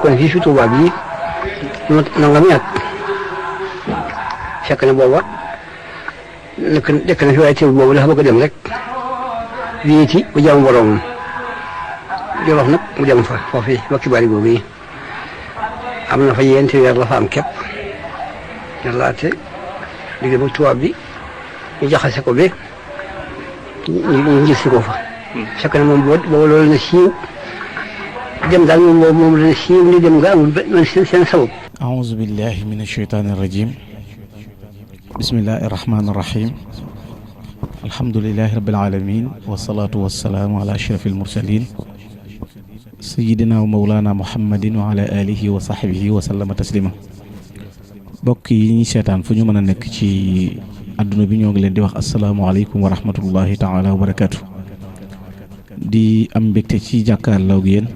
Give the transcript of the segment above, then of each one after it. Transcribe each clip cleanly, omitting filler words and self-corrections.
nekkoon fii fi Touba bii nangami at fekk na booba nekk na fi waaye teewul boobu dafa bëgg a dem rek wéeti bu jaamu boroomam Jolof nag mu dem fa foofu Mbàkke Bari boobu yi am na fa yéenti weer la fa am képp yàllaate digg ba tubaab bi ñu jaxase ko ba ñu gis ko fa fekk na moom boobu loolu na siiw dem daal moom la siiw ni dem nga amul man seen sabab. aouzu billahi min ashaytaani rajim bismillahi rahmaani rahim alhamdulilahi rabbil alamin wasalaatu wasalaamu ala ashraf almursalin sayidina wa mawlana muhammadin wa ala alihi wa sahbihi wa sallama taslima. mbokk yi ñuy seetaan fu ñu mën a nekk ci adduna bi ñoo ngi leen di wax asalaamualeykum wa rahmatullahi taala wa barakatu. di am mbégte ci jàkkaarloo ak yéen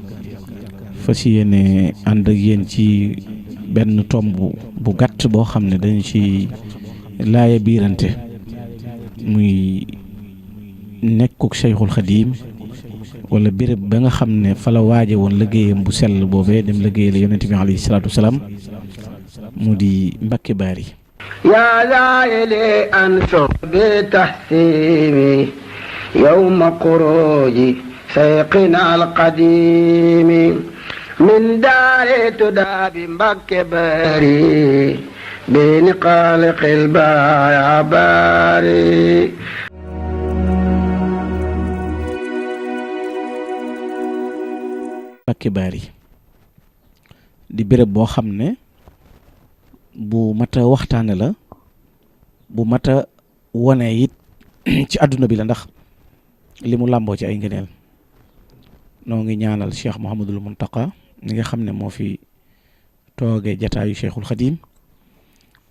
fas yéene ànd ak yéen ci benn tomb bu gàtt boo xam ne dañu ci laaya biirante muy nekkuk Cheikhul Xadim wala béréb ba nga xam ne fa la waaje woon liggéeyam bu sell boobee dem liggéeyal yonent bi alayhi salaatu wasalaam mu di Mbàkke Bari. yaa laayili ansur bi tahsimi yawma xuruji sayqina alqadimi min daari tudaabi Mbàkke Bari bi niqaaliqil baaya bari. Mbàkke Bari di béréb boo xam ne bu mat a waxtaane la bu mat a wone it ci àdduna bi la ndax li mu làmboo ci ay ngëneel. noo ngi ñaanal Cheikh Mouhamadul Muntaqa mi nga xam ne moo fi toogee jataayu Cheikhul Xadim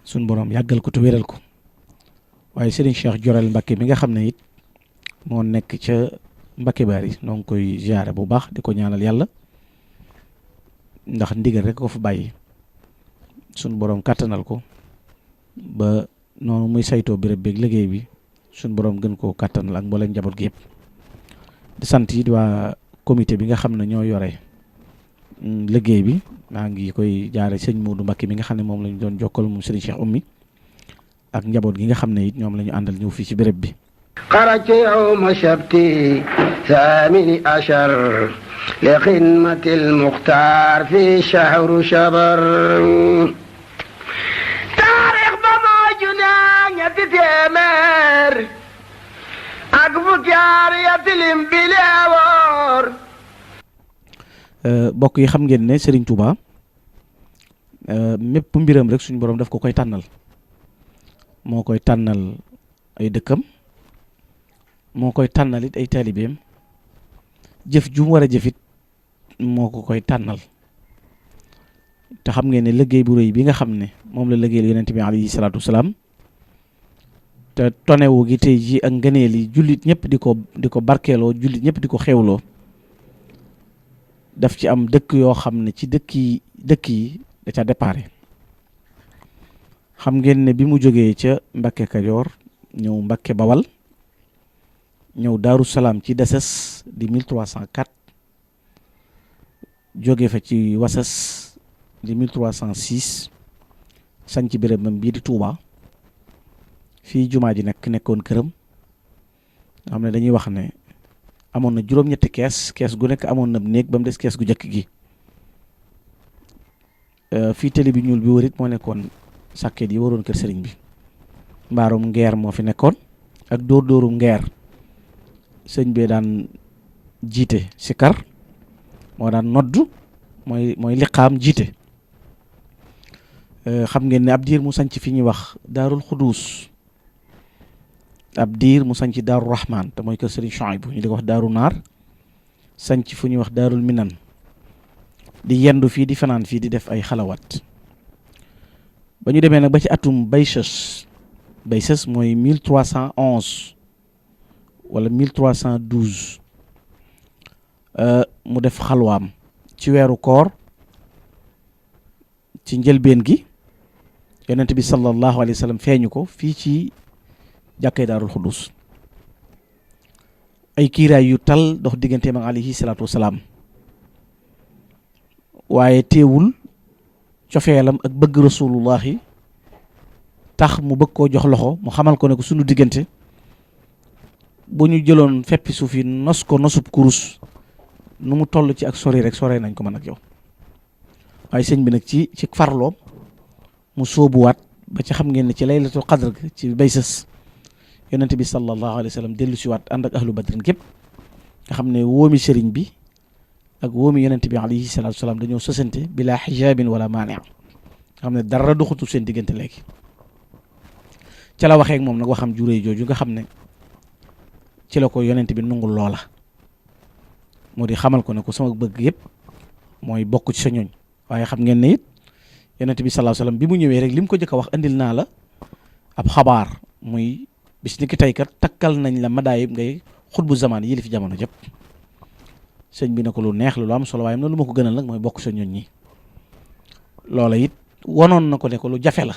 suñ boroom yàggal ko te wéral ko waaye Serigne Cheikh Jorel Mbàkke mi nga xam ne it moo nekk ca Mbàkke Bari noo ngi koy ziyaare bu baax di ko ñaanal yàlla ndax ndigal rek ko fa bàyyi suñ boroom kàttanal ko ba noonu muy saytoo béréb beeg liggéey bi suñ boroom gën koo kàttanal ak mboolem njaboot gi yëpp. di sant it waa comité bi nga xam ne ñoo yore liggéey bi maa ngi koy jaare sëñ Moodu Mbàkke mi nga xam ne moom lañu doon jokkal moom Serigne Cheikh Oumy ak njaboot gi nga xam ne it ñoom la ñu àndal ñëw fii ci béréb bi. xarajtu yawma sabti saamini ashar li xidmatil muxtaar fi shahru shabar. taarix ba moo junaa ñetti téeméer ak fukki at ya tilim bi leewoor. mbokk yi xam ngeen ne Serigne Touba mépp mbiram rek suñu borom daf ko koy tànnal moo koy tànnal ay dëkkam moo koy tànnal it ay taalibeem jëf ju mu war a jëfit moo ko koy tànnal te xam ngeen ne liggéey bu rëy bi nga xam ne moom la liggéeyal yonent bi alayhi salaatu wasalaam te tonewu gi tey ji ak ngëneel yi jullit ñëpp di ko barkeeloo jullit ñëpp di ko xewloo daf ci am dëkk yoo xam ne ci dëkk yi da ca déparé xam ngeen ne bi mu jógee ca Mbàkke Kajoor ñëw Mbàkke Bawal ñëw Daaru Salaam ci Deses di 1304 jóge fa ci Wasas di 1306 sañ ci bérébam bii di Touba fii jumaa ji nekkoon këram nga xam ne dañuy wax ne amoon na juróom-ñetti kees gu nekk amoon na néeg ba mu des kees gu jëkk gi fii télé bi ñuul bi wërit moo nekkoon sàkket yi waroon kër sëriñ bi mbaarum ngeer moo fi nekkoon ak dóor ngeer sëñ bee daan jiite sikar moo daan noddu mooy liqaam jiite xam ngeen ne ab diir mu sanc fi ñuy wax daarul xuduus ab diir mu sanc daaru rahman te mooy kër sëriñ Chouaïbou ñu di ko wax daaru naar sanc fu ñuy wax daarul minan di yendu fii di fanaan fii di def ay xalawaat ba ñu demee nag ba ci atum Baysës mooy 1311 wala 1312 mu def xalwaam ci weeru koor ci njëlbeen gi yonent bi sallallahu alayhi wa sallam feeñu ko fii ci jàkkay daarul xuddus ay kiiraay yu tal dox digganteem ak alayhi salaatu wasalaam waaye teewul cofeelam ak bëgg rasulullahi tax mu bëgg koo jox loxo mu xamal ko ne ko sunu diggante bu ñu jëloon feppi suuf yi nos ko nosub kurus nu mu toll ci ak sori rek sore nañ ko man ak yow. waaye sëñ bi nag ci farloom mu sóobuwaat ba ci xam ngeen ne ci laylatul qadr ci bay sës yonent bi sallallahu alayhi wa sallam dellu si waat ànd ak ahlu badrin képp nga xam ne wóomi sëriñ bi ak wóomi yonent bi alayhi salaatu salaam dañoo sësante bila xijaabin wala maani nga xam ne dara doxatul seen diggante léegi ca la waxee ak moom nag waxam juree jooju nga xam ne ci la ko yonent bi nungul loola moo di xamal ko ne ko sama bëgg yëpp mooy bokk ci sa ñooñ waaye xam ngeen ne it yonent bi sallallahu alayhi wasallam bi mu ñëwee rek li mu ko jëkk a wax andil naa la ab xabaar muy bis ni ki tey kat takkal nañ la madaayib ngay xutbu zamaan yi li fi jamono jëpp sëñ bi ne ko lu neex la lu am solo waaye lu ma ko gënal nag mooy bokk sa ñooñ ñi loola it wonoon na ko ne ko lu jafe la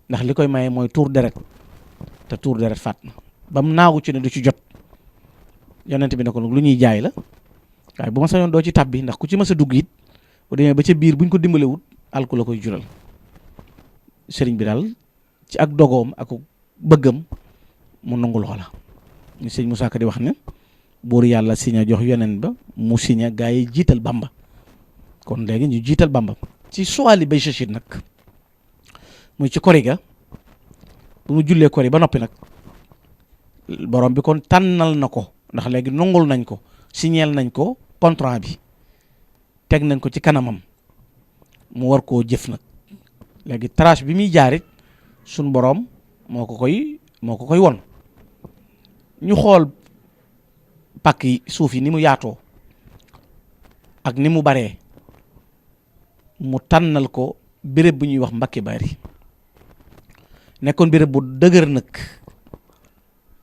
ndax li koy maye mooy tuur deret te tuur deret faat na ba mu naagu ci ne du ci jot yonent bi ne ko nag lu ñuy jaay la waaye bu ma sañoon doo ci tàbbi ndax ku ci mës a dugg it bu demee ba ca biir buñ ko dimbalewut alku la koy jural sëriñ bi daal ci ak dogoom ak bëggam mu nangu loola ñu sëñ Moussa Ka di wax ne buur yàlla signé jox yonent ba mu signé gaa yi jiital Bamba kon léegi ñu jiital Bamba ci suwaali bay sachit nag muy ci kori ga bu mu jullee kori ba noppi nag borom bi kon tànnal na ko ndax léegi nongul nañ ko signeel nañ ko contrat bi teg nañ ko ci kanamam mu war koo jëf nag léegi trace bi muy jaarit suñ borom moo ko koy won ñu xool pàkk yi suuf yi ni mu yaatoo ak ni mu baree mu tànnal ko béréb bu ñuy wax Mbakke Bari nekkoon béréb bu dëgër nag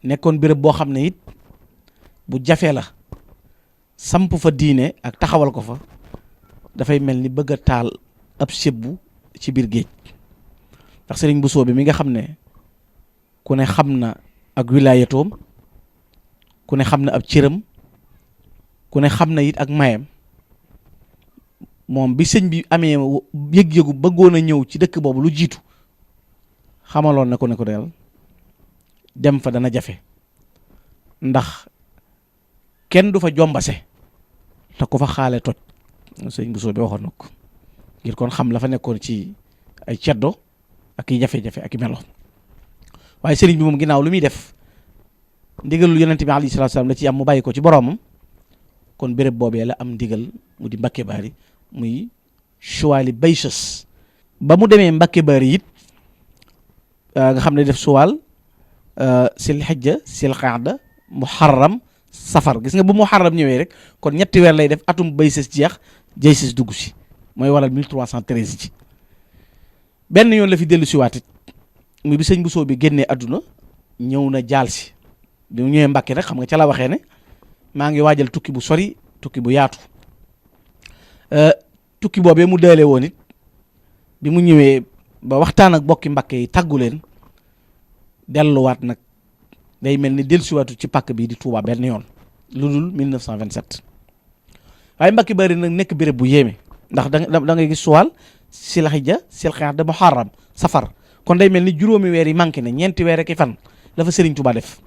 nekkoon béréb boo xam ne it bu jafe la samp fa diine ak taxawal ko fa dafay mel ni bëgg a taal ab sébbu ci biir géej ndax sëriñ Bousso bi mi nga xam ne ku ne xam na ak wilaayatoom ku ne xam na ab cëram ku ne xam na it ak mayam moom bi sëñ bi amee yëg-yëgu bëggoon a ñëw ci dëkk boobu lu jiitu xamaloon na ko ne ko del dem fa dana jafe ndax kenn du fa jombase te ku fa xaale toj sëñ Bousso bi waxoon na ko ngir kon xam la fa nekkoon ci ay ceddo ak i jafe-jafe ak i melo waaye sëriñ bi moom ginnaaw lu muy def ndigalul yonent bi alayhi salaatu salaam la ci am mu bàyyi ko ci boromam kon béréb boobee la am ndigal mu di Mbakke Bari muy suwaali baysës ba mu demee Mbakke Bari it nga xam ne def suwaal sil xijja sil qaada muharram safar gis nga bu muharram ñëwee rek kon ñetti weer lay def atum baysës jeex jaysës dugg si mooy waral 1313 ci benn yoon la fi dellu si waatit muy bi sëñ Bousso bi génnee àdduna ñëw na jaal si bi mu ñëwee Mbakke nag xam nga ca la waxee ne maa ngi waajal tukki bu sori tukki bu yaatu tukki boobee mu deelee woon it bi mu ñëwee ba waxtaan ak bokki Mbakke yi tàggu leen delluwaat nag day mel ni dellusiwaatu ci pàkk bi di Touba benn yoon lu dul 1927 waaye Mbakke Bari nag nekk béréb bu yéeme ndax da ngay gis suwaal sil xijja sil qaada muharram safar kon day mel ni juróomi weer yi manqué ne ñeenti weer ak i fan la fa Serigne Touba def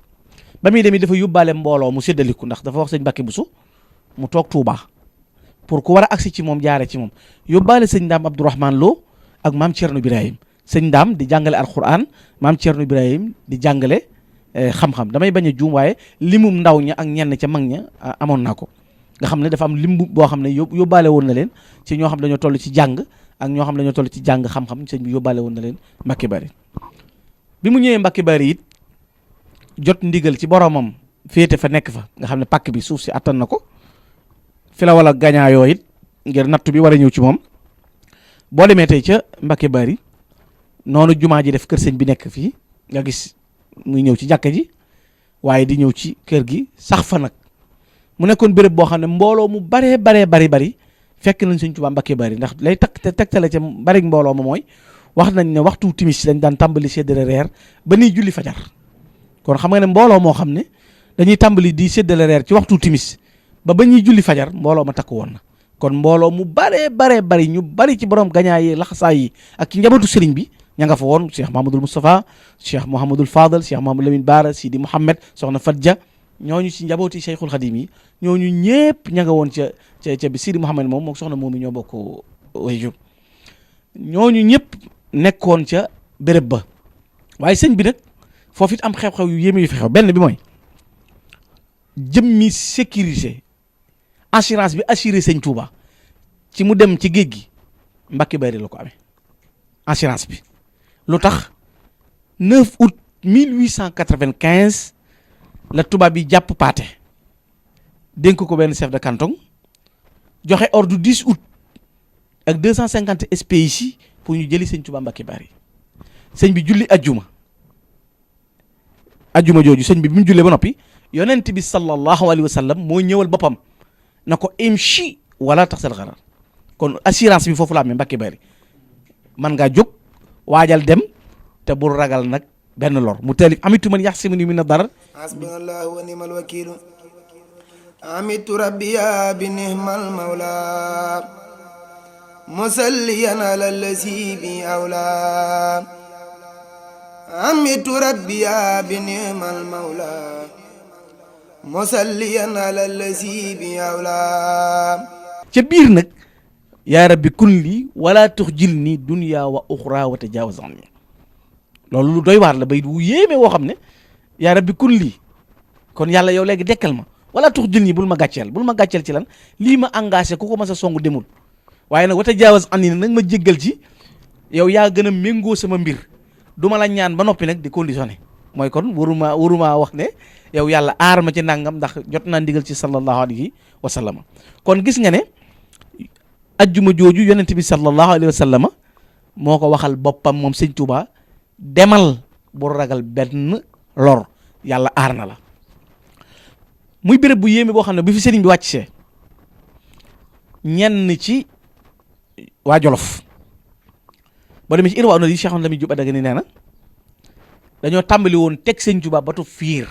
ba muy demee dafa yóbbaale mbooloo mu séddaliku ndax dafa wax sëñ Mbakke Bousso mu toog Touba pour ku war a agsi ci moom jaare ci moom yóbbaale sëñ Ndaam Abdourahmane Lo ak maam Thierno Birahim sëñ Ndaam di jàngale alquran maam Thierno Birahim di jàngale xam-xam damay bañ a juum waaye limum ndaw ña ak ñenn ca mag ña amoon naa ko nga xam ne dafa am limbu boo xam ne yóbbaale woon na leen ci ñoo xam dañoo toll ci jàng ak ñoo xam dañoo toll ci jàng xam-xam sëñ bi yóbbaale woon na leen Mbakke Bari bi mu ñëwee Mbakke Bari it jot ndigal ci boromam féete fa nekk fa nga xam ne pàkk bi suuf si attan na ko fi la wala gañaayoo it ngir nattu bi war a ñëw ci moom boo demee tey ca Mbakke Bari noonu jumaa ji def kër sëñ bi nekk fii nga gis muy ñëw ci jàkka ji waaye di ñëw ci kër gi sax fa nag mu nekkoon béréb boo xam ne mbooloo mu bari fekk nañ sëñ Tuubaa Mbakke Bari ndax lay tegtale ca bari mbooloo ma mooy wax nañ ne waxtu timis dañ daan tàmbali séddale reer ba nii julli fajar kon xam nga ne mbooloo moo xam ne dañuy tàmbali di séddale reer ci waxtu timis ba ñuy julli fajar mbooloo ma takk woon na kon mbooloo mu bari ñu bari ci borom gañaay yi laxasaay yi ak ci njabootu sëriñ bi ña nga fa woon Cheikh Mahamadul Moustapha Cheikh Mouhamadul Fadal Cheikh Mouhamadou Lamine Bara Sidi Mouhamed soxna Fadja ñooñu ci njabooti Cheikhul Khadim yi ñooñu ñëpp ña nga woon ca bi Sidi Mouhamed moom soxna moom mi ñoo bokk wayjur ñooñu ñëpp nekkoon ca béréb ba waaye sëñ bi nag foofu it am xew-xew yu yéeme yu fi xew benn bi mooy jëmmi sécurité assurance bi assuré sëñ Touba ci mu dem ci géej gi Mbacke Bari la ko amee assurance bi lu tax 9 août 1895 la tubaab bi jàpp paate dénk ko benn chef de canton joxe ordre 10 août ak 250 SPI pour ñu jëli sëñ Touba Mbacke Bari sëñ bi julli ajjuma jooju sëñ bi mu jullee ba noppi yonent bi sallallahu alayhi wa sallam moo ñëwal boppam na ko imshi wala taxsal xarar kon assurance bi foofu la amee Mbacke Bari man ngaa jóg waajal dem te bul ragal nag benn lor mu taalif amitu man yaxsimuni min ad-darar hasbunallahu wa ni'mal wakiilu amitu rabbiya bi ni'mal mawla musalliyan ala allazi bi awla amitu rabbiya bi ni'mal mawla musalliyan ala allazi bi awla ca biir nag yaa rabbi kun lii wala tuxjilni dunya wa uxra wa tajawaz anni loolu lu doy waar la bay wu yéeme woo xam ne yaa rabbi kun lii kon yàlla yow léegi dekkal ma wala tuxjilni bul ma gàcceel ci lan lii ma engagé ku ko ma sa songu demul waaye nag wa tajawaz anni nag ma jéggal ci yow yaa gën a méngoo sama mbir du ma la ñaan ba noppi nag di conditionné mooy kon waruma wax ne yow yàlla aar ma ci nangam ndax jot naa ndigal ci sallallahu alayhi wa sallam kon gis nga ne ajjuma jooju yonent bi sallallahu alayhi wa sallam moo ko waxal boppam moom sëñ Touba demal bu ragal benn lor yàlla aar na la muy béréb bu yéeme boo xam ne bi fi sëriñ bi wàcc see ñenn ci waa Jolof boo demee ci irwa na yi Cheikh Lamine Diop Dagana nee na dañoo tàmbali woon teg sëñ Touba batu fiir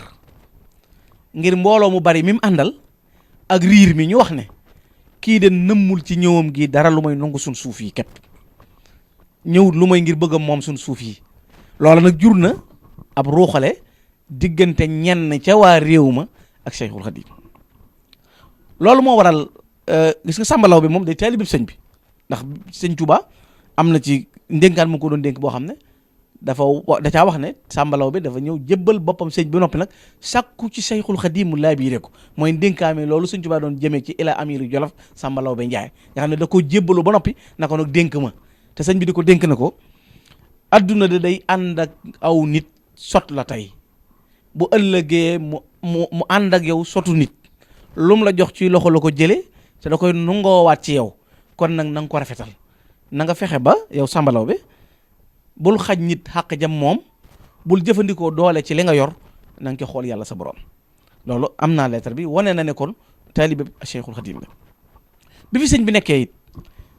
ngir mbooloo mu bari mi mu àndal ak riir mi ñu wax ne kii de nëmmul ci ñëwam gi dara lu may nangu suñ suuf yi képp ñëwut lu may ngir bëgg a moom suñ suuf yi loola nag jur na ab ruuxale diggante ñenn ca waa réew ma ak Cheikhul Khadim loolu moo waral gis nga sàmbalaw bi moom day taalibe sëñ bi ndax sëñ Touba am na ci ndénkaan mu ko doon dénk boo xam ne da caa wax ne sàmbalaw bi dafa ñëw jébbal boppam sëñ bi noppi nag sàkku ci Cheikhul Khadim mu laabiire ko mooy ndénkaame loolu sëñ Touba doon jëmee ci ila amiru Jolof sàmbalaw bi Njaay nga xam ne da koo jébbalu ba noppi na ko nag dénk ma te sëñ bi di ko dénk na ko adduna de day ànd ak aw nit sot la tey bu ëllëgee mu ànd ak yow sotu nit lum la jox ci loxo la ko jëlee te da koy nungoowaat ci yow kon nag na nga ko rafetal na nga fexe ba yow sàmbalaw bi bul xaj nit xàq jam moom bul jëfandikoo doole ci li nga yor na nga ko xool yàlla sa borom loolu am naa lettre bi wane na ne kon taalibe Cheikhul Khadim la bi fi sëñ bi nekkee it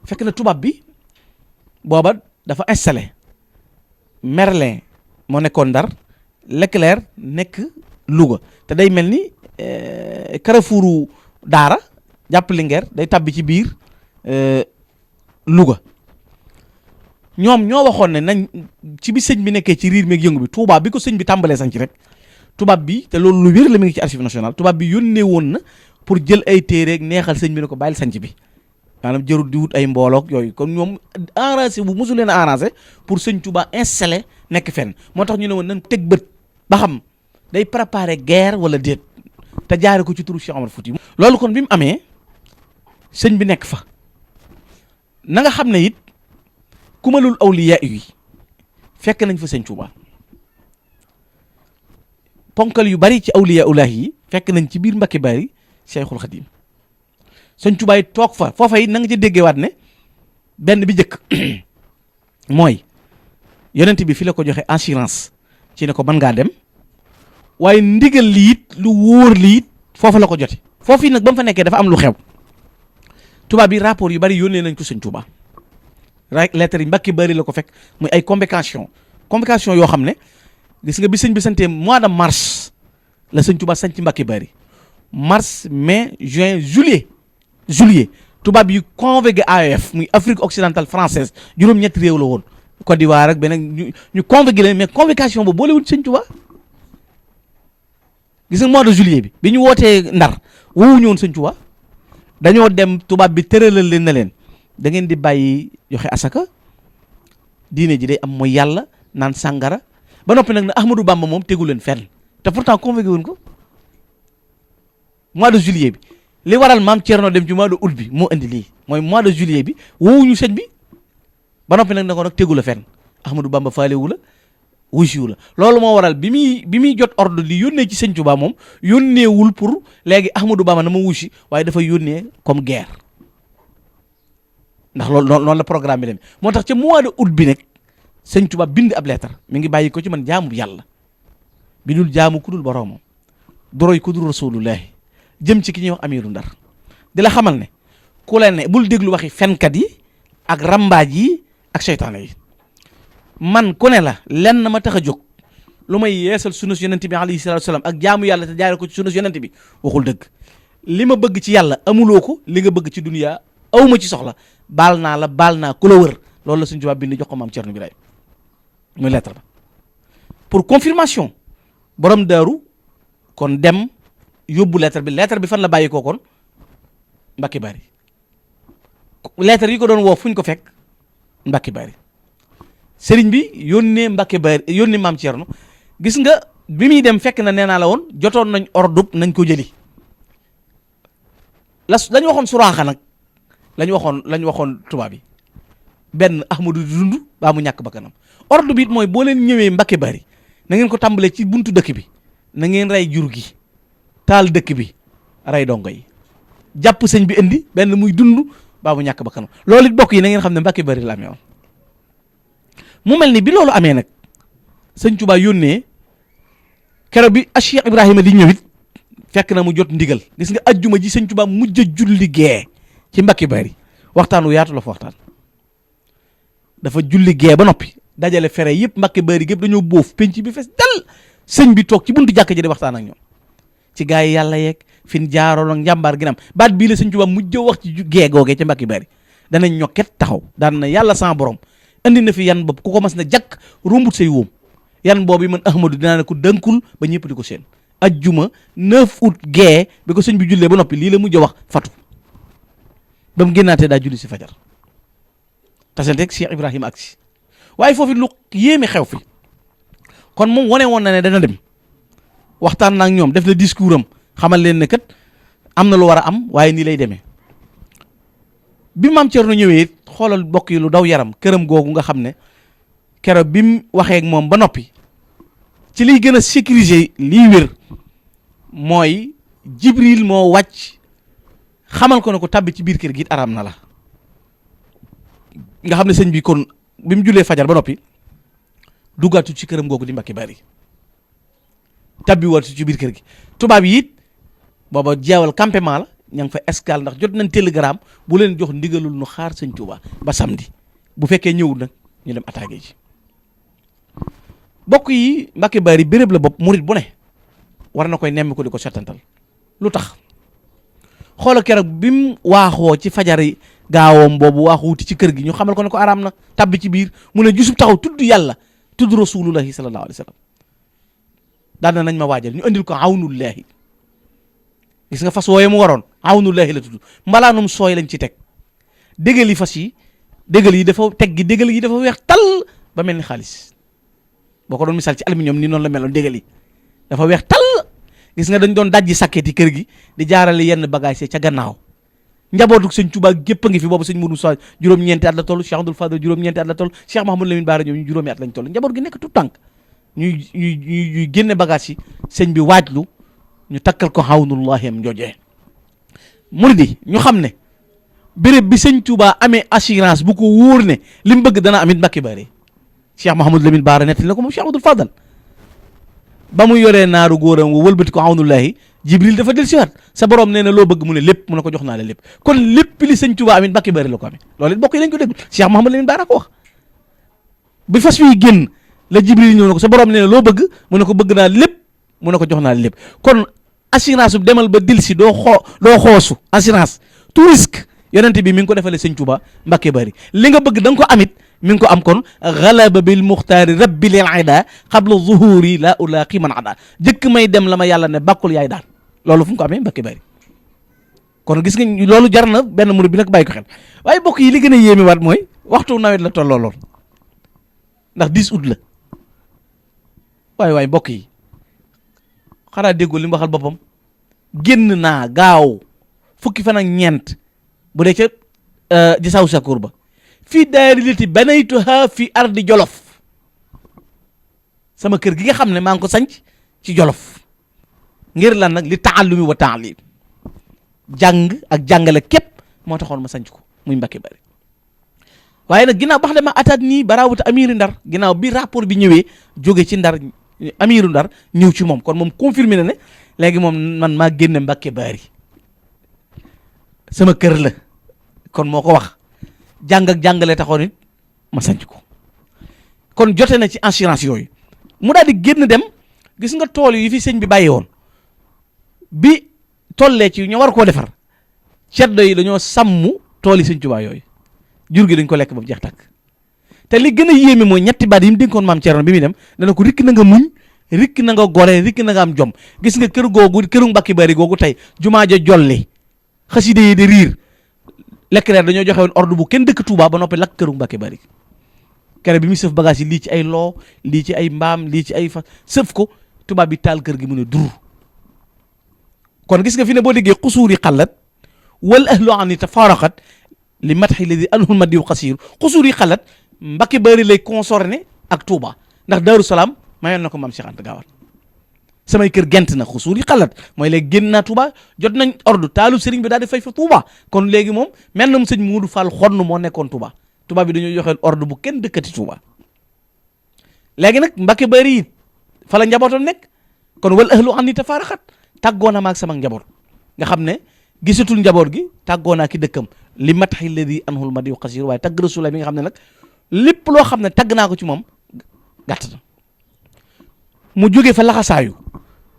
fekk na tubaab bi booba dafa installé Merlin moo nekkoon Ndar Leclerc nekk Louga te day mel ni Carrefouru Daara jàpp Linguère day tabbi ci biir Louga ñoom ñoo waxoon ne nañ ci bi sëñ bi nekkee ci riir meeg yëngu bi Touba bi ko sëñ bi tàmbalee sañ ci rek tubaab bi te loolu lu wér la mi ngi ci archive nationale tubaab bi yónnee woon na pour jël ay téere neexal sëñ bi ne ko bàyyil sanc bi maanaam jarul di wut ay mbooloog yooyu kon ñoom arrangé bu mosu leen a arrangé pour sëñ Touba installé nekk fenn moo tax ñu ne woon nañ teg bët ba xam day préparer guerre wala déet te jaare ko ci turu Cheikh Omar Fouti loolu kon bi mu amee sëñ bi nekk fa na nga xam ne it kumalul awliya yi fekk nañ fa sëñ Touba ponkal yu bari ci awliya ulaahi yi fekk nañ ci biir Mbacke Bari Cheikhul Khadim sëñ Touba yi toog fa foofa it na nga ca déggewaat ne benn bi njëkk mooy yonent bi fi la ko joxe assurance ci ne ko mën ngaa dem waaye ndigal li it lu wóor li it foofa la ko jote foofu yi nag ba mu fa nekkee dafa am lu xew tubaab bi rapport yu bari yónnee nañ ko sëñ Touba rek lettre yi Mbacke Bari la ko fekk muy ay convocation yoo xam ne gis nga bi sëñ bi santee mois de mars la sëñ Touba sanc Mbacke Bari mars mai juin juillet tubaab yi convoqué AOF muy Afrique occidentale française juróom-ñetti réew la woon Côte d'Ivoire ak beneen ñu convoqué leen mais convocation boobu boolewul sëñ Tuubaa gis nga mois de juillet bi ñu wootee Ndar woowuñu woon sëñ Tuubaa dañoo dem tubaab bi tëralal leen na leen da ngeen di bàyyi joxe asaka diine ji day am mooy yàlla naan sàngara ba noppi nag ne Ahmadou Bamba moom tegu leen fenn te pourtant convoqué woon ko mois de juillet bi li waral maam Thierno dem ci mois de août bi moo indi lii mooy mois de juillet bi woowuñu sëñ bi ba noppi nag ne ko nag tegu la fenn Ahmadou Bamba faalewu la wusiwu la loolu moo waral bi muy jot ordre li yónnee ci sëñ Tuubaa moom yónneewul pour léegi Ahmadou Bamba na ma wusi waaye dafa yónnee comme guerre ndax loolu noonu la programme bi demee moo tax ca mois de août bi nag sëñ Tuubaa bind ab lettre mi ngi bàyyi ko ci man jaamu yàlla bi dul jaamu ku dul boroomam doroy ku dul rasulullahi jëm ci ki ñuy wax amiru Ndar di la xamal ne ku leen ne bul déglu waxi fenkat yi ak rambaaj yi ak seytaane yi man ku ne la lenn ma tax a jóg lu may yeesal sunna si yonent bi alayhi salaatu salaam ak jaamu yàlla te jaare ko ci sunna si yonent bi waxul dëgg li ma bëgg ci yàlla amuloo ko li nga bëgg ci duniyaa awma ci soxla baal naa ku la wër loolu la suñu tubaab bind jox ko maam Cerno Birahim muy lettre ba pour confirmation borom daaru kon dem yóbbu lettre bi fan la bàyyi koo kon Mbacke Bari lettre yi ko doon woo fuñ ko fekk Mbacke Bari sëriñ bi yónnee Mbacke Bari yónnee maam Thierno gis nga bi muy dem fekk na nee naa la woon jotoon nañ ordre nañ ko jëli lañu waxoon suraaxa nag lañu waxoon tubaab yi benn Ahmadou di dund baa mu ñàkk bakkanam ordre bi it mooy boo leen ñëwee Mbacke Bari na ngeen ko tàmbalee ci buntu dëkk bi na ngeen rey jur gi taal dëkk bi rey dongo yi jàpp sëñ bi indi benn muy dund baa mu ñàkk bakkanam loolu it bokk yi na ngeen xam ne Mbacke Bari la amee woon mu mel ni bi loolu amee nag sëñ Tuubaa yónnee keroog bi Cheikh Ibrahima di ñëwit fekk na mu jot ndigal gis nga ajjuma ji sëñ Tuubaa mujj a julli gee ci Mbacke Bari waxtaan wu yaatu la fa waxtaan dafa julli gee ba noppi dajale fere yëpp Mbacke Bari gépp dañoo bóof penc bi fes dal sëñ bi toog ci buntu jàkka ji di waxtaan ak ñoom ci gaa yi yàlla yeeg fin jaaroon ak njàmbaar gi nam baat bii la sëñ Tuubaa mujj a wax ci gee googee ca Mbacke Bari danañ ñokket taxaw daan na yàlla sans borom andi na fi yan bopp ku ko mas na jàkk rombut say wóom yan boobu man Ahmadou dinaa ne ko dënkul ba ñëpp di ko seen ajjuma 9 août gee bi ko sëñ bi jullee ba noppi lii la mujj a wax fatu ba mu génnaatee daa julli si fajar tasanteeg Cheikh Ibrahima ak si waaye foofu lu yéeme xew fi kon moom wane woon na ne dana dem waxtaan na ak ñoom def na discours am xamal leen ne kat am na lu war a am waaye nii lay demee bi maam Thierno ñëwee xoolal bokk yi lu daw yaram këram googu nga xam ne keroog bi mu waxee ak moom ba noppi ci liy gën a sécuriser liy wér mooy Jibril moo wàcc xamal ko ne ko tabbi ci biir kër gi it araam na la nga xam ne sëñ bi kon bi mu jullee fajar ba noppi duggaatu ci këram googu di Mbacke Bari tabbi waatu ci biir kër gi tubaab yi it booba jeewal campement la ña ngi fa escale ndax jot nañ télégramme bu leen jox ndigalul nu xaar sëñ Tuubaa ba samedi bu fekkee ñëwul nag ñu dem attaqué ji bokk yi Mbacke Bari béréb la bopp murit bu ne war na koy nemmi ko di ko settantal lu tax xoola keroog bi mu waaxoo ci fajari gaawoom boobu waaxu wuti ci kër gi ñu xamal ko ne ko araam na tabbi ci biir mu ne jusub taxaw tudd yàlla tudd rasulullahi sallallahu alayhi wa sallam daan na nañ ma waajal ñu andil ko awnullahi gis nga fas wooye mu waroon awnullahi la tudd mbalaanum sooy lañ ci teg dégal yi fas yi dégal yi dafa teg gi dégal yi dafa weex tal ba mel ni xaalis boo ko doon misaal ci aluminium ni noonu la meloon dégal yi dafa weex tal gis nga dañ doon dajji sàkket yi kër gi di jaarale yenn bagage ca gannaaw njabootu sëñ Tuubaa gépp a ngi fi boobu sëñ Mourou Moussa juróom-ñeenti at la toll Cheikh Abdoul Fadel juróom-ñeenti at la toll Cheikh Mahamadou Lamine Bara ñoom ñu juróomi at lañ toll njaboot gi nekk tout tànk ñuy génne bagage yi sëñ bi waajlu ñu takkal ko xawnullahi am njoojee muridi ñu xam ne béréb bi sëñ Tuubaa amee assurance bu ko wóor ne li mu bëgg dana amit Mbacke Bari Cheikh Mahamadou Lamine Bara nettali na ko moom Cheikh Abdoul Fadel ba mu yoree naaru góoram wa wëlbati ko awnullahi Jibril dafa del siwaat sa borom nee na loo bëgg mu ne lépp mu ne ko jox naa la lépp kon lépp li sëñ Tuubaa amit Mbacke Bari la ko amee loolu it bokk yi lañ ko dégg Cheikh Mahamadou Lamine Bara ko wax bi fas wi génn la Jibril ñëw na ko sa borom nee na loo bëgg mu ne ko bëgg naa lépp mu ne ko jox naa la lépp kon assurance bu demal ba dil si doo xoosu assurance tout risque yonent bi mi ngi ko defalee sëñ Tuuba Mbàkke Bari li nga bëgg da nga ko amit mi ngi ko am kon galaba bil muxtaari rabbi lil ida xabla zuhuri la ulaqi man ada jëkk may dem la ma yàlla ne bàkkul yaay daal loolu fu mu ko amee Mbàkke Bari kon gis nga loolu jar na benn murid bi nag bàyyi ko xel waaye bokk yi li gën a yéeme waat mooy waxtu nawet la tolloo lool ndax 10 août la waaye bokk yi xanaa déggoo li mu waxal boppam génn naa gaaw fukki fan ak ñeent bu dee ca di saw sakour ba fii daari liti banaytuha fi ardi jolof sama kër gi nga xam ne maa ngi ko sanc ci jolof ngir lan nag li taallumi wa taalim jàng ak jàngale képp moo taxoon ma sanc ko muy Mbàkke Bari waaye nag ginnaaw bax dama ataat nii barawuta amiru ndar ginnaaw bi rapport bi ñëwee jóge ci ndar amiru ndar ñëw ci moom kon moom confirmé na ne léegi moom man maa génne Mbàkke Bari sama kër la kon moo ko wax jàng ak jàngale taxoon it ma sanc ko kon jote na ci assurance yooyu mu daal di génn dem gis nga tool yi fi sëñ bi bàyyi woon bi tollee ci ñu war koo defar ceddo yi dañoo sàmm tool yi sëñ Tuubaa yooyu jur gi dañ ko lekk ba mu jeex tàkk te li gën a yéeme mooy ñetti baat yi mu dénkoon maam Cerno bi muy dem dana ko rikk na nga muñ rikk na nga gore rikk na nga am jom gis nga kër googu këru Mbàkke Bari googu tey jumaa ja jolli xaside yi di riir lekk reer dañoo joxe woon ordre bu kenn dëkk Touba ba noppi lakk këru Mbàkke Bari kere bi muy sëf bagage yi lii ci ay loo lii ci ay mbaam lii ci ay fas sëf ko tubaab bi taal kër gi mu ne dur kon gis nga fi ne boo déggee xusuur yi xalat wal ahlu ani tafaraqat li matxi ladi anhul madiw xasiir xusuur yi xalat Mbàkke Bari lay concerné ak Touba ndax Daaru Salaam mayoon na ko maam Cheikh Anta Gaawaan samay kër gent na xusuur yi xalat mooy léegi génn naa Touba jot nañ ordre taalu sëriñ bi daal di fay fa Touba kon léegi moom mel na mu sëñ Muudu Fall xonn moo nekkoon Touba Touba bi dañoo joxeel ordre bu kenn dëkkati Touba léegi nag Mbàkke Bari it fa la njabootam nekk kon wal ahlu anni tafaaraxat tàggoo na maag sama njaboot nga xam ne gisatul njaboot gi tàggoo naa ki dëkkam li matxi ladi anhul madiw xasiir waaye tagg rasula bi nga xam ne nag lépp loo xam ne tagg naa ko ci moom gàtt na mu jógee fa laxasaayu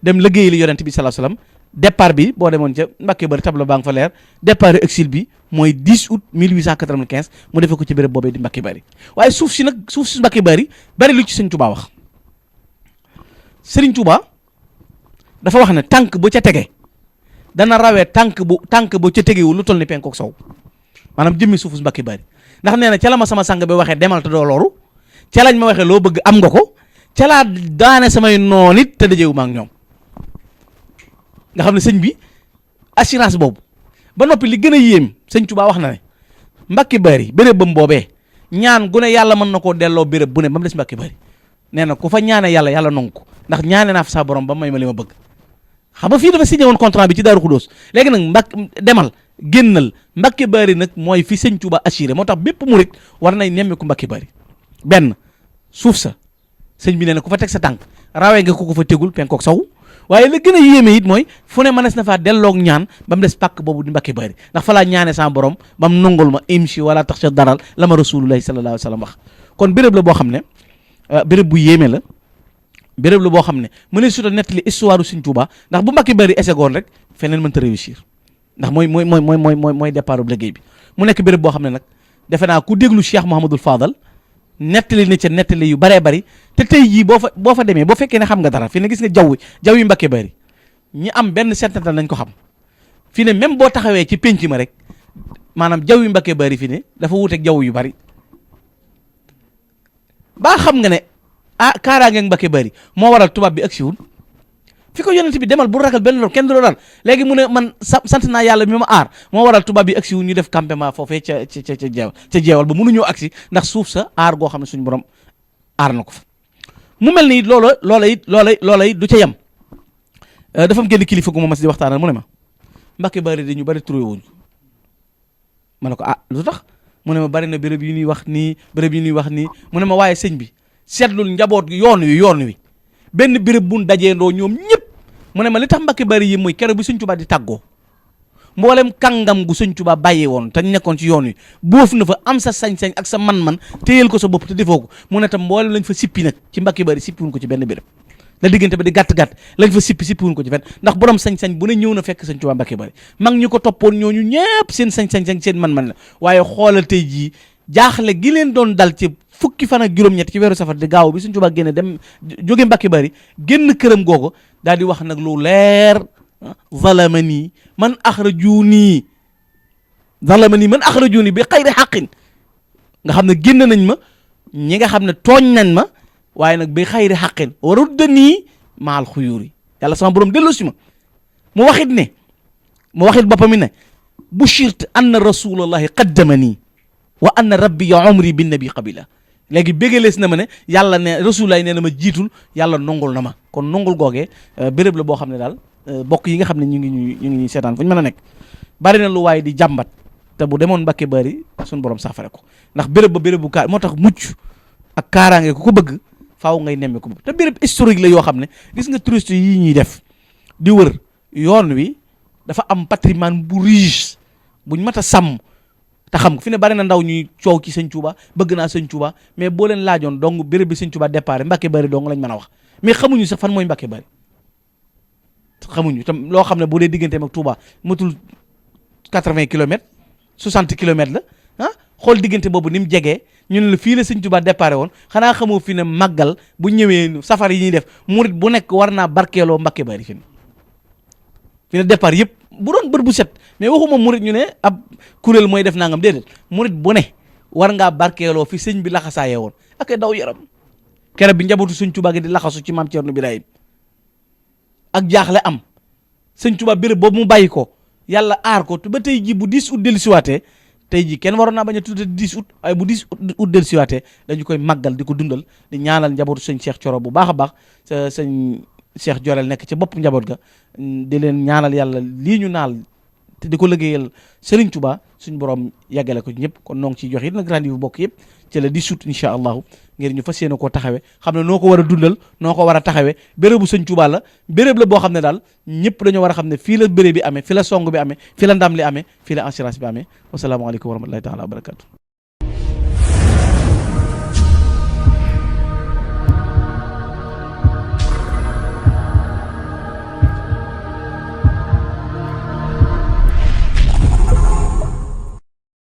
dem liggéey li yonent bi sallallahu alayhi wasallam départ bi boo demoon ca Mbàkke Bari tableau baa nga fa leer départ exil bi mooy 10 août 1895 mu defee ko ci béréb boobee di Mbàkke Bari waaye suuf si Mbàkke Bari bari lu ci Sëriñ Tuubaa wax Sëriñ Tuubaa dafa wax ne tànk bu ca tege dana rawee tànk bu ca tegewul lu toll ni penkook sow maanaam jëmmi suufu Mbàkke Bari ndax nee na ca la ma sama sang bi waxee demal te doo loru ca lañ ma waxee loo bëgg am nga ko ca laa daane samay noon it te dajewu ma ak ñoom nga xam ne sëñ bi assurance boobu ba noppi li gën a yéem sëñ Tuubaa wax na ne Mbàkke Bari béréb bam boobee ñaan gu ne yàlla mën na koo delloo béréb bu ne ba mu des Mbàkke Bari nee na ku fa ñaane yàlla nangu ko ndax ñaane naa fa sa borom ba may ma li ma bëgg xam nga fii dafa signé woon contrat bi ci Daaru Xudóos léegi nag demal génnal Mbàkke Bari nag mooy fi sëñ Tuubaa assuré moo tax bépp murit war nay nemmeeku Mbàkke Bari benn suuf sa sëñ bi nee na ku fa teg sa tànk rawee nga ko fa tegul penkook saw waaye la gën a yéeme it mooy fu ne mënees na faa delloog ñaan ba mu des pàkk boobu di Mbàkke Bari ndax fa laa ñaane sa borom ba mu nangul ma imshi wala tax sa daral la ma rasulullahi sallallahu alayhi wa sallam wax kon béréb la boo xam ne béréb bu yéeme la béréb la boo xam ne mu ne suta nettali histoire Sëñ Tuubaa ndax bu Mbàkke Bari ésegoon rek feneen mënta réussir ndax mooy départ bu liggéey bi mu nekk béréb boo xam ne nag defe naa ku déglu Cheikh Mouhamadul Fadal nettali na ca nettali yu baree bari te tey jii boo fa demee boo fekkee ne xam nga dara fi ne gis nga jaww yi Mbàkke Bari ñi am benn seetantal nañ ko xam fi ne même boo taxawee ci penc ma rek maanaam jaww yi Mbàkke Bari fi ne dafa wuuteeg jaww yu bari baa xam nga ne kaaraangeeg Mbàkke Bari moo waral tubaab bi agsiwul fi ko yonent bi demal bu ragal benn lor kenn du la dal léegi mu ne man sant naa yàlla mi ma aar moo waral tubaab bi agsi wu ñu def campement foofee ca jeewal ba mënuñoo agsi ndax suuf sa aar goo xam ne suñu borom aar na ko fa mu mel ni loola it du ca yem dafa am génn kilifa gu ma mas di waxtaanal mu ne ma Mbàkke Bari dañu bari turé wuñu ma ne ko lu tax mu ne ma bari na béréb yi ñuy wax nii mu ne ma waaye sëñ bi seetlul njaboot yoon wi benn béréb bu dajeendoo ñoom ñëpp mu ne ma li tax Mbàkke Bari yi muy keroog bi Sëñ Tuubaa di tàggoo mboolem kàngam gu Sëñ Tuubaa bàyyee woon te nekkoon ci yoon wi boof na fa am sa sañ-sañ ak sa man-man téyel ko sa bopp te defoo ko mu ne tam mboolem lañ fa sippi nag ci Mbàkke Bari sippiwuñ ko ci benn béréb la diggante ba di gàtt-gàtt lañ fa sippi wuñ ko ci fen ndax borom sañ-sañ bu ne ñëw na fekk sëñ Tuubaa Mbàkke Bari mag ñi ko toppoon ñooñu ñëpp seen sañ-sañ seen man-man la waaye xoolal tey jii jaaxle gi leen doon dal ci fukki fan ak juróom-ñett ci weeru safar di gaaw bi sëñ Tuubaa génne dem jóge Mbàkke Bari génn këram googu daal di wax nag lu leer zalamani man axrajuni bi xayri xaqin nga xam ne génn nañ ma ñi nga xam ne tooñ nañ ma waaye nag bi xayri xaqin waruddanii maal xuyuuri yàlla sama borom dellu si ma mu waxit boppam ne bushirtu anna rasulallahi qaddamanii wa anna rabbi ya umri bin nabi qabila léegi bégalees na ma ne yàlla ne rasulaay nee na ma jiitul yàlla nongul na ma kon nongul googee béréb la boo xam ne daal bokk yi nga xam ne ñu ngi ñuy seetaan fu ñu mën a nekk bari na lu waaye di jàmbat te bu demoon Mbàkke Bari suñu borom saafara ko ndax béréb bu moo tax mucc ak kaaraange ku ko bëgg faaw ngay nemme ko te béréb historique la yoo xam ne gis nga touriste yi ñuy def di wër yoon wi dafa am patrimoine bu riche buñ mat a sàmm te xam nga fi ne bari na ndaw ñuy coow ci sëñ Tuuba bëgg naa sëñ Tuuba mais boo leen laajoon dong béréb bi sëñ Tuuba départ Mbàkke Bari dong lañ mën a wax mais xamuñu sax fan mooy Mbàkke Bari xamuñu tam loo xam ne boo dee digganteem ak Tuuba matul 80 kilomètres 60 kilomètres la ah xool diggante boobu ni mu jegee ñu ne la fii la sëñ Tuubaa déparé woon xanaa xamoo fi ne màggal bu ñëwee safar yi ñuy def murit bu nekk war naa barkeeloo Mbàkke Bari fi ne départ yëpp bu doon bër bu set mais waxuma murit ñu ne ab kuréel mooy def nangam déedéet murit bu ne war ngaa barkeeloo fi sëñ bi laxasaayee woon ak daw yaram keroog bi njabootu sëñ Tuubaa gi di laxasu ci maam Cerno Birahim ak jaaxle am sëñ Tuubaa béréb boobu mu bàyyi ko yàlla aar ko ba tey ji bu 10 août dellusiwaatee tey jii kenn waroon naa bañ a tudde 10 août waaye bu 10 août dellusiwaatee dañu koy màggal di ko dundal di ñaanal njabootu sëñ Cheikh Thioro bu baax a baax sëñ Cheikh Jorel nekk ci bopp njaboot ga di leen ñaanal yàlla lii ñu naal te di ko liggéeyal Serigne Touba suñu borom yàggale ko ñëpp kon noo ngi ciy jox it nag rendez-vous bokk yëpp ci la 10 août incha allahu ngir ñu fas yéene koo taxawee xam ne noo ko war a dundal noo ko war a taxawee bérébu sëñ Touba la béréb la boo xam ne daal ñëpp dañoo war a xam ne fii la béréb bi amee fii la song bi amee fii la ndam li amee fii la assurance bi amee wasalaamaaleykum wa rahmatullahi taala wa barakatu